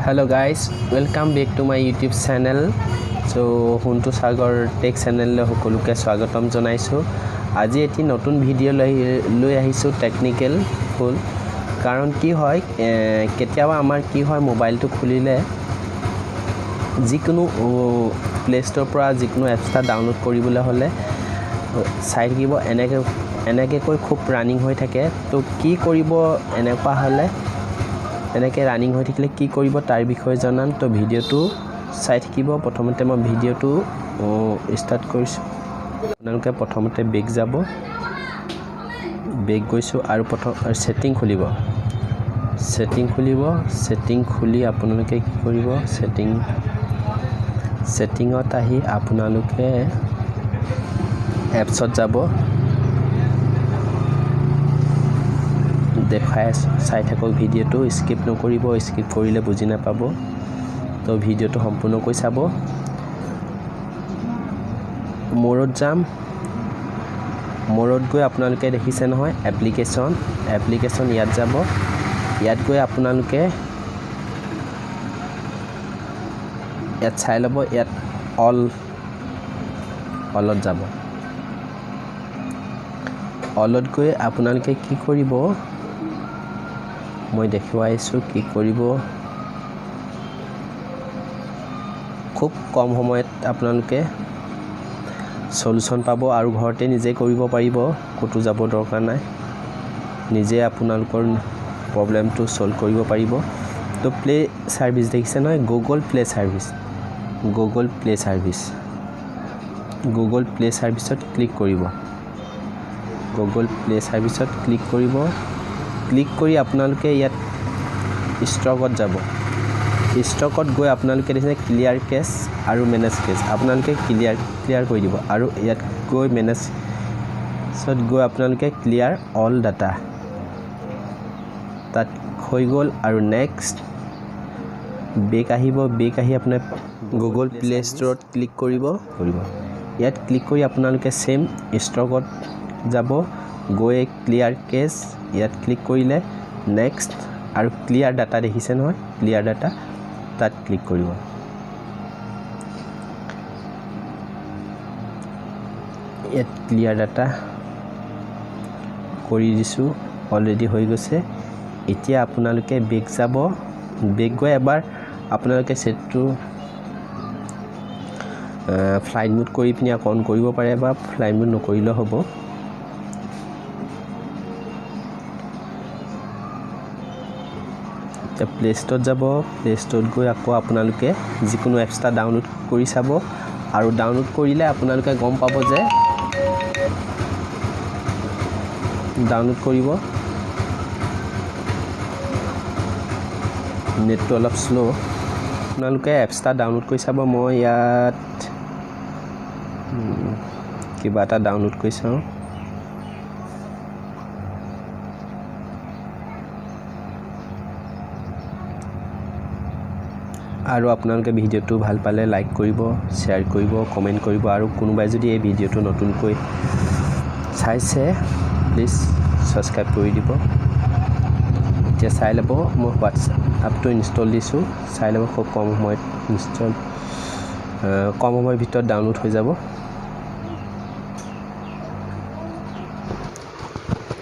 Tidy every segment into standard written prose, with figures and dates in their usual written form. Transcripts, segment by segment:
Hello guys, welcome back to my YouTube channel. So সোণটো Sagar tech চেনেললৈ সকলোকে স্বাগতম জনাইছোঁ। আজি এটি নতুন ভিডিঅ' লৈ লৈ আহিছোঁ, টেকনিকেল ফুল। কাৰণ কি হয়, কেতিয়াবা আমাৰ কি হয়, মোবাইলটো খুলিলে যিকোনো প্লে' ষ্ট'ৰ পৰা যিকোনো এপছ এটা ডাউনলোড কৰিবলৈ হ'লে চাই থাকিব, এনেকৈ এনেকৈ কৈ খুব ৰানিং হৈ থাকে। তো কি কৰিব এনেকুৱা হ'লে? এনেকৈ ৰানিং হৈ থাকিলে কি কৰিব, তাৰ বিষয়ে জনাম। তো ভিডিঅ'টো চাই থাকিব। প্ৰথমতে মই ভিডিঅ'টো ষ্টাৰ্ট কৰিছোঁ। আপোনালোকে প্ৰথমতে বেক যাব। বেক গৈছোঁ আৰু প্ৰথম ছেটিং খুলিব। ছেটিং খুলিব। ছেটিং খুলি আপোনালোকে কি কৰিব? ছেটিঙত আহি আপোনালোকে এপছত যাব। দেখুৱাই আছোঁ, চাই থাকক ভিডিঅ'টো, স্কিপ নকৰিব। স্কিপ কৰিলে বুজি নাপাব। তো ভিডিঅ'টো সম্পূৰ্ণকৈ চাব। মূৰত যাম। মূৰত গৈ আপোনালোকে দেখিছে নহয় এপ্লিকেশ্যন, এপ্লিকেশ্যন ইয়াত যাব। ইয়াত গৈ আপোনালোকে ইয়াত চাই ল'ব। ইয়াত অলত যাব। অলত গৈ আপোনালোকে কি কৰিব, মই দেখুৱাইছোঁ কি কৰিব। খুব কম সময়ত আপোনালোকে চলিউশ্যন পাব আৰু ঘৰতে নিজে কৰিব পাৰিব, ক'তো যাব দৰকাৰ নাই। নিজে আপোনালোকৰ প্ৰব্লেমটো ছল্ভ কৰিব পাৰিব। তো প্লে' ছাৰ্ভিচ দেখিছে নহয়, Google play service, Google play service, Google play ছাৰ্ভিচত click কৰিব। গুগল প্লে' ছাৰ্ভিচত ক্লিক কৰিব। ক্লিক কৰি আপোনালোকে ইয়াত ষ্টকত যাব। ষ্টকত গৈ আপোনালোকে দেখিছে ক্লিয়াৰ কেছ আৰু মেনেজ কেছ। আপোনালোকে ক্লিয়াৰ কৰি দিব আৰু ইয়াত গৈ মেনেজত গৈ আপোনালোকে ক্লিয়াৰ অল ডাটা তাত হৈ গ'ল। আৰু নেক্সট বেক আহিব। বেক আহি আপোনাৰ গুগল প্লে' ষ্ট'ৰত ক্লিক কৰিব। ইয়াত ক্লিক কৰি আপোনালোকে ছেইম ষ্টকত যাব, গৈ ক্লিয়াৰ কেছ ইয়াত ক্লিক কৰিলে নেক্সট আৰু ক্লিয়াৰ ডাটা দেখিছে নহয়, ক্লিয়াৰ ডাটা তাত ক্লিক কৰিব। ইয়াত ক্লিয়াৰ ডাটা কৰি দিছোঁ, অলৰেডি হৈ গৈছে। এতিয়া আপোনালোকে বেক যাব। বেক গৈ এবাৰ আপোনালোকে ছেটটো ফ্লাইট মোড কৰি পিনি আকৌ অন কৰিব পাৰে বা ফ্লাইট মোড নকৰিলেও হ'ব। এতিয়া প্লে' ষ্ট'ৰত যাব। প্লে' ষ্ট'ৰত গৈ আকৌ আপোনালোকে যিকোনো এপছ এটা ডাউনলোড কৰি চাব আৰু ডাউনলোড কৰিলে আপোনালোকে গম পাব যে ডাউনলোড কৰিব। নেটটো অলপ শ্ল'। আপোনালোকে এপছ এটা ডাউনলোড কৰি চাব। মই ইয়াত কিবা এটা ডাউনলোড কৰি চাওঁ। আৰু আপোনালোকে ভিডিঅ'টো ভাল পালে লাইক কৰিব, শ্বেয়াৰ কৰিব, কমেণ্ট কৰিব। আৰু কোনোবাই যদি এই ভিডিঅ'টো নতুনকৈ চাইছে, প্লিজ ছাবস্ক্ৰাইব কৰি দিব। এতিয়া চাই ল'ব, মই হোৱাটছএপটো ইনষ্টল দিছোঁ, চাই ল'ব। খুব কম সময়ত ইনষ্টল, কম সময়ৰ ভিতৰত ডাউনলোড হৈ যাব।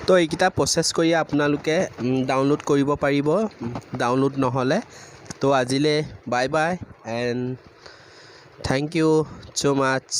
তো এইকেইটা প্ৰচেছ কৰি আপোনালোকে ডাউনলোড কৰিব পাৰিব, ডাউনলোড নহ'লে। তো আজিলৈ bye bye and thank you so much.